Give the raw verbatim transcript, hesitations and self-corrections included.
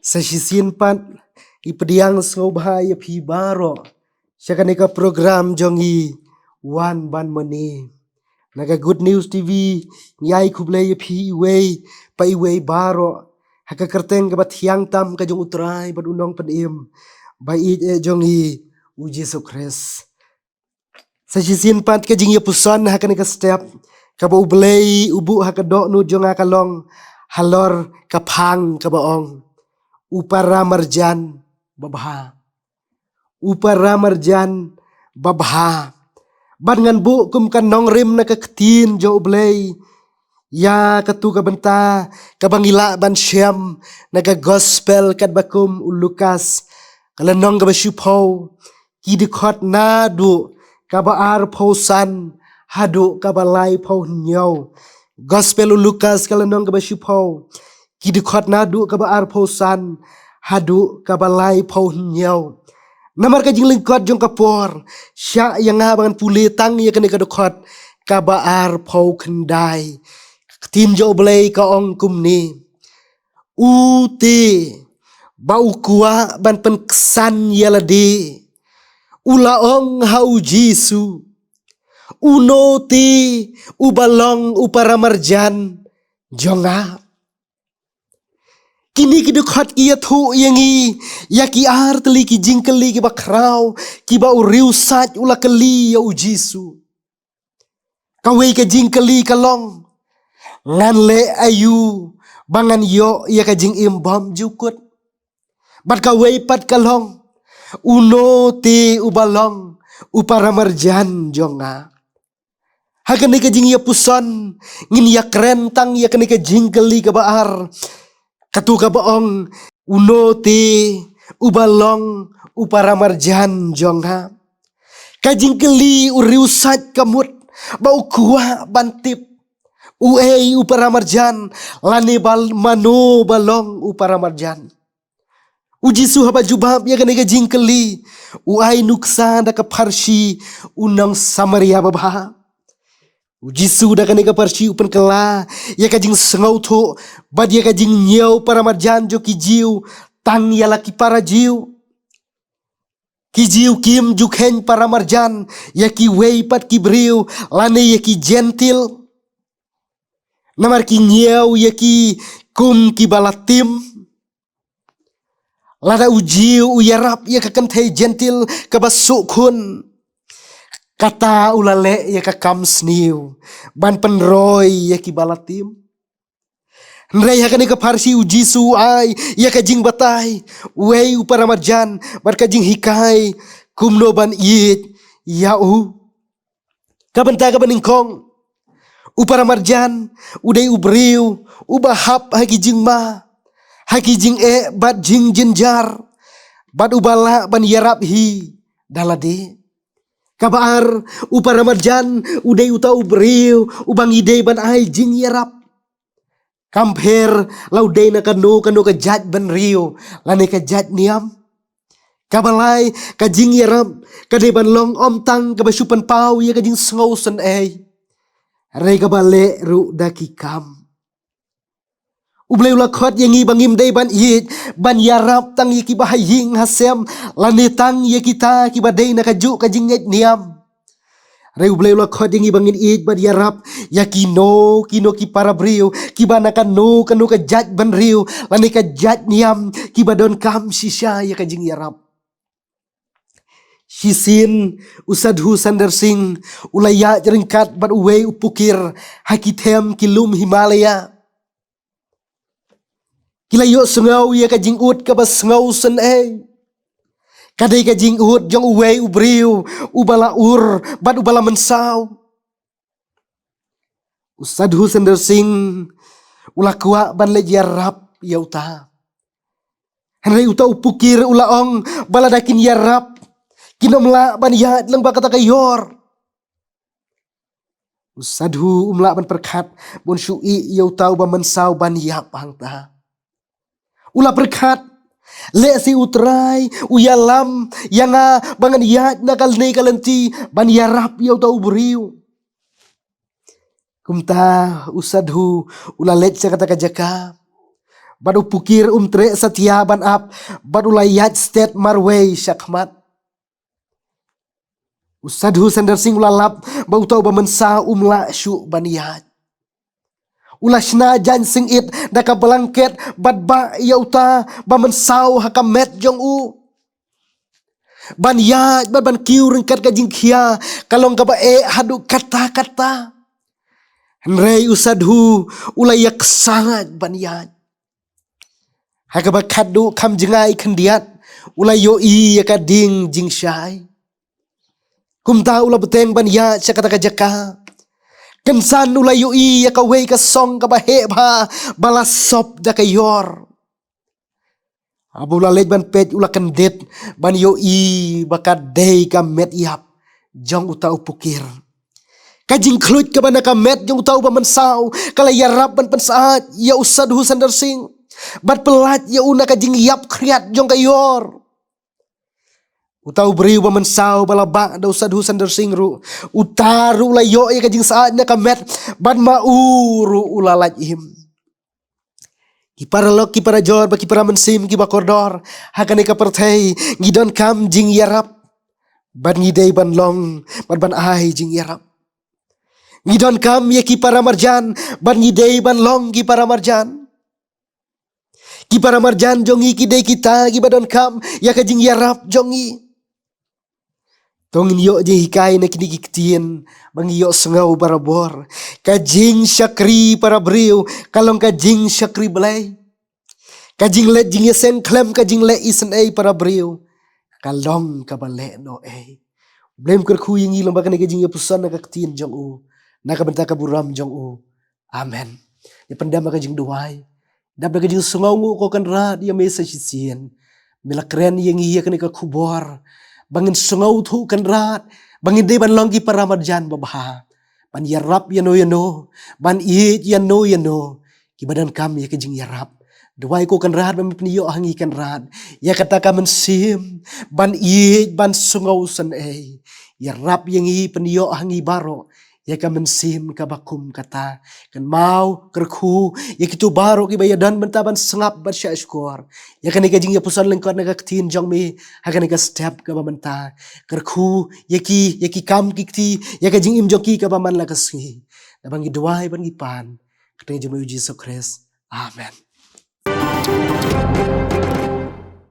Sa shisien pat, i pdiang sngewbha ïa phi baroh sha kane ka program jong i Wan Ban Mane na ka Good News T V. Ngi ai khublei ïa phi iwei pa iwei baroh ha ka kyrteng kaba thiang tam ka jong U Trai bad U Nongpynim ba ïeit eh jong i, U Jisu Khrist. Sa shisien pat, ka jingïapuson ha kane ka step kaba U Blei u buh ha ka dohnud jong nga ka long halor ka phang kaba ong U Paramarjan Babha. U Paramarjan Babha. Bad ngan buh kum ka nongrim na ka Ktien jong U Blei ïa katu ka bynta kaba ngi lah ban shem na ka Gospel katba kum u Lukas, ka lynnong kaba shiphew, ki dkhot naduh kaba arphew san haduh kaba laiphew hynñiew. Gospel u Lukas, ka lynnong kaba shiphew, ki dkhot naduh kaba arphew san haduh kaba laiphew hynñiew. Namar ka jinglyngkot jong ka por, shah ïa nga ba ngan pule tang ïa kane ka dkhot kaba arphew khyndai. Ka Ktien jong U Blei ka ong kumne: Uta uba kwah ban pynksan ïa lade, u la ong ha U Jisu, uno te uba long u paramarjan jong nga. Kine ki dkhot ki ïathuh ïa ngi ïa ki ar tylli ki jingkylli kiba khraw kiba u riewsait u la kylli ïa U Jisu. Kawei ka jingkylli ka long, ngan leh aïu ba ngan ïoh ïa ka jingim bymjukut? Bad kawei pat ka long, uno te uba long u paramarjan jong nga. Ha kane ka jingïapuson, ngin ïakren tang ïa kane ka jingkylli kaba ar, katu kaba ong, uno te uba long u paramarjan jong nga. Ka jingkylli u riewsait ka mut ba u kwah ban tip uei u paramarjan, lane ba mano ba long u paramarjan. U Jisu haba jubab ïa kane ka jingkylli, u ai nuksa da ka pharshi u nong Samaria babha. U Jisu da kane ka pharshi u pynkylla ïa ka jingsngewthuh bad ïa ka jingñiew paramarjan jong ki Jiw tang ïa la ki para Jiw. Ki Jiw kim ju kheiñ paramarjan ïa kiwei pat ki briew lane ïa ki Jentil. Namar ki ñiew ïa ki kum kiba la tim. Lada u Jiw u ïarap ïa ka kynthei Jentil kaba suhkhun, kata u la leh ïa ka kam sniew ban pynroi ïa kiba la tim. Hynrei ha kane ka pharshi u Jisu u ai ïa ka jingbatai uei u paramarjan bad ka jinghikai kumno ban ïeit ïa u. Ka bynta kaba nyngkong, u paramarjan u dei u briew uba hap ha ki jingma, ha ki jingeh bad jingjynjar, bad uba lah ban ïarap hi da lade. Kaba ar, u paramarjan u dei uta u briew uba ngi dei ban ai jingïarap. Kam pher la u dei na kano kano ka jaitbynriew lane ka jaitniam. Kaba lai, ka jingïarap ka dei ban long ym tang kaba shu pynpaw ïa ka jingsngewsynei, hynrei kaba leh ruh da ki kam. U Blei u la khot ïa ngi ba ngim dei ban ïeit ban ïarap tang ïa kiba ha ïing ha sem lane tang ïa kita kiba dei na kajuh ka jingngeit niam. Hynrei u Blei u la khot ïa ngi ba ngin ïeit bad ïarap ïa kino kino ki para briew kiba na kano kano ka jaitbynriew lane ka jaitniam, kiba donkam shisha ïa ka jingïarap. Shisien u Sadhu Sundar Singh u la ïaid ryngkat bad uwei u pukir ha ki them ki lum Himalaya. Ki la ïohsngew ïa ka jingud kaba sngewsynei. Ka dei ka jingud jong uwei u briew uba la ur bad uba la mynsaw. U Sadhu Sundar Singh u la kwah ban leit ïarap ïa uta. Hynrei uta u pukir u la ong ba lada kin ïarap, kin ym lah ban ïaid lyngba kata ka ïor. U Sadhu um lah ban pyrkhat ban shu ïeh ïa uta uba mynsaw ban ïap hangta. U la pyrkhat, lehse U Trai u ïalam ïa nga ba ngan ïaid na kane ka lynti ban ïarap ïa uta u briew. Kumta u Sadhu u la leit sha kata ka jaka Bad u pukir um treh satia ban ap, bad u la ïaid stet marwei shakhmat. U Sadhu Sundar Singh u la lap ba uta uba mynsaw um lah shuh ban ïaid. U la shna jaiñ syngit da ka blanket bad bah ïa uta ba mynsaw ha ka met jong u. Ban ïaid bad ban kiew ryngkat ka jingkhia ka long kaba eh haduh katta katta. Hynrei u Sadhu u la ïaksaid ban ïaid. Ha kaba khatduh kham jngai khyndiat u la ïohi ïa ka ding jingshai. Kumta u la bteng ban ïaid sha kata ka jaka. Kynsan u la ïohi ïa kawei ka song kaba heh bha ba la sop da ka ïor. Haba u la leit ban peit u la kyndit ban ïohi ba ka dei ka met ïap jong uta u pukir. Ka jingkhluit kaba na ka met jong uta uba mynsaw ka la ïarap ban pynsyaid ïa u Sadhu Sundar Singh bad pyllait ïa u na ka jingïap khriat jong ka ïor. Uta u briew ba mynsaw ba la bah da u Sadhu Sundar Singh ruh, uta ruh u la ïoh ïa ka jingsyaid na ka met bad ma u ruh u la lait im. Ki paralok, ki parajor bad ki para mynsiem kiba kordor, ha kane ka pyrthei ngi donkam jingïarap bad ngi dei ban long bad ban ai jingïarap. Ngi donkam ïa ki para marjan bad ngi dei ban long ki para marjan. Ki para marjan jong ngi ki dei kita kiba donkam ïa ka jingïarap jong ngi. To ngin ïoh jinghikai na kine ki ktien ba ngi ïohsngew barabor. Ka jingshakri para briew ka long ka jingshakri Blei. Ka jingleh jingïaseng khlem ka jingleh isynei para briew ka long kaba lehnohei. Blei un kyrkhu ïa ngi lyngba kane ka jingïapuson na ka ktien jong u, na ka bynta ka burom jong u. Amen. Ïa pyndem ha ka jingduwai. Dap da ka jingsngewnguh ko Kynrad ïa me sa shisien. Me la kren ïa ngi ïa kane ka khubor ba ngin sngewthuh Kynrad ba ngin dei ban long ki para marjan babha, ban ïarap ïano ïano, ban ïeit ïano ïano. Kiba donkam ïa ka jingïarap, duwai ko Kynrad ba me pynïoh ha ngi Kynrad ïa kata ka mynsiem ban ïeit ban sngewsynei. Ïarap ïa ngi, pynïoh ha ngi baroh ïa ka mynsiem kaba kum kata. Kynmaw, kyrkhu ïa kito baroh kiba ïadon bynta ban sngap bad shahshkor ïa kane ka jingïapuson lyngkot na ka ktien jong me ha kane ka step kaba mynta. Kyrkhu ïa ki, ïa ki kam ki kti, ïa ka jingim jong ki kaba man la ka sngi. Naba ngi duwai bad ngi pan ha ka kyrteng jong me U Jisu Khrist. Amen.